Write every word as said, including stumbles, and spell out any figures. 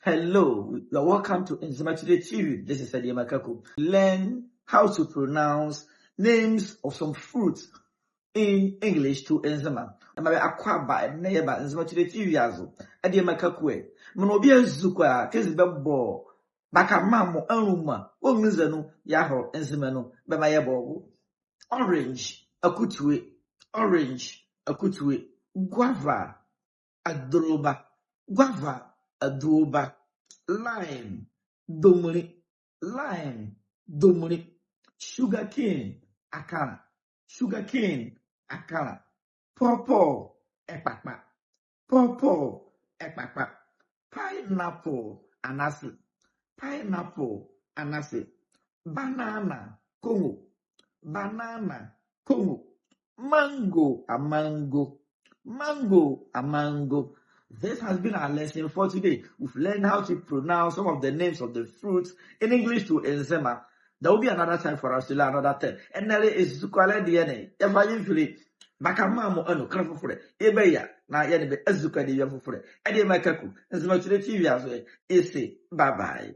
Hello, you are welcome to Nzema Today T V. This is Adiema Kaku. Learn how to pronounce names of some fruits in English to Nzema. Ɛmaa bɛ akwaaba, ɛnɛ yɛba Nzema Today T V azo. Adiema Kaku ɛ. Mɔɔ bie ezukoa kɛ ezi bɛbɔ baka maa mɔ anluma wɔ Nzema nu, yɛahɔ Nzema nu, bɛmaa yɛbɔ ɔ bo. Orange, akutue. Orange, akutue. Guava, adoloba. Guava, adoloba. Lime, domenli. Lime, domenli. Sugar cane, akanla. Sugar cane, akanla. Pawpaw, ɛkpakpa. Pawpaw, ɛkpakpa. Pineapple, ananse. Pineapple, ananse. Banana, kongo. Banana, kongo. Mango, amango. Mango, amango. This has been our lesson for today. We've learned how to pronounce some of the names of the fruits in English to Nzema. There will be another time for us to learn another thing. Ɛnɛ le ezukoalɛ deɛ ne, yɛfa yɛmfili baka maa mɔ anu kɛ fofolɛ. Yɛbɛyɛ na yɛ nee bɛ azukoa awie fofolɛ. Adiema Kaku, Nzema Today T V azo ɛ. Ese, bye bye.